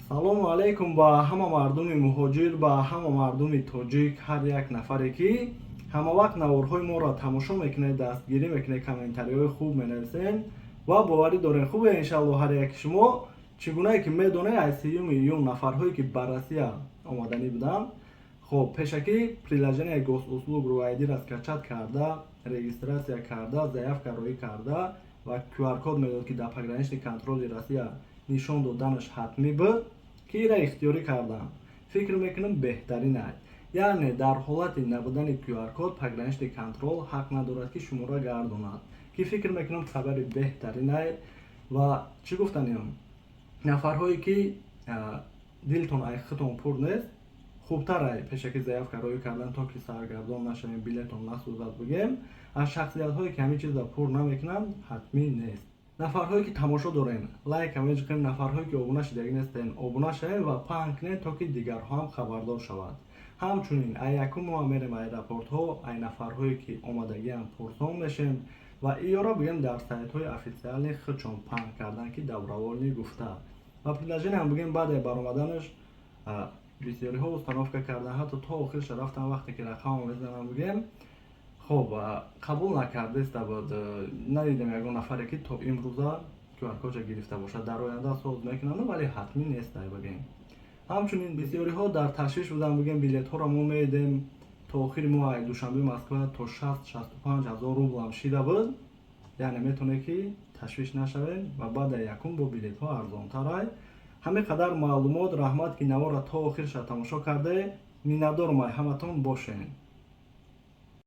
Салому алайкум ба ҳама мардуми муҳоҷир, ба ҳама мардуми тоҷик, ҳар як нафаре, ки ҳамавақт наворҳои моро тамошо мекунед, дастгирӣ мекунед, комментариҳои хуб менависед ва боварӣ дорем, хубе, иншалло, ҳар яки шумо. Чӣ гунае ки медонед, аз 30-уми июн нафарҳое, ки ба Россия омаданӣ буданд, хоб, пешакӣ приложение Госуслуг РУ ID-ра скачать карда, регистрация карда, заявка роӣ карда ва QR-код медод, ки дар пограничный контроли Россия нишон доданаш ҳатмӣ буд, ки ира ихтиёрӣ карданд. Фикр мекунам, беҳтарин аст. Яъне дар ҳолати набудани QR-код пограничный контроль ҳақ надорад, ки шуморо гардонад, ки фикр мекунам, хабари беҳтарин аст. Ва чӣ гуфтаниам: нафарҳое, ки дилтон ай худтон пур нест, хубтар ай пешакӣ заявка роӣ кардан, то ки саргардон нашавем, билетон насӯзад. Бигем, аз шахсиятҳое, ки ҳамин чизро пур намекунанд, ҳатмӣ нест. Нафарҳое, ки тамошо дорем, лайка меҷиқем. Нафарҳое, ки обуна шидагӣ нестен, обуна шавем ва паҳн кунем, то ки дигарҳо ҳам хабардор шавад. Ҳамчунин ай якум моҳ мерем аэропортҳо, ай нафарҳое, ки омадагиам, пурсон мешем ва иёро, бигем, дар сайтҳои официальный худшон паҳн кардан, ки добровольный гуфта. Ва приложениям, бигем, баъде баромаданаш бисёриҳо установка кардан, ҳатто то охирша рафтан. Вақте ки рақамро мезанам, бигем, хоб, қабул накардеста буд. Надидем ягон нафаре, ки то имрӯза QR-кодша гирифта бошад. Дар оянда соз мекунанд, вале ҳатмӣ нестай, бигем. Ҳамчунин бисёриҳо дар ташвиш буданд, бигем, билетҳоро мо медем. То охири моҳ Душанбе Москва то 60-65 ҳазор рублам шида буд. Яъне метавонед, ки ташвиш нашавед ва баъд якум бо билетҳо арзонтарай. Ҳамин қадар маълумот. Раҳмат, ки навора то охирша тамошо карде. Миннатдорум ай ҳаматон. Бошед.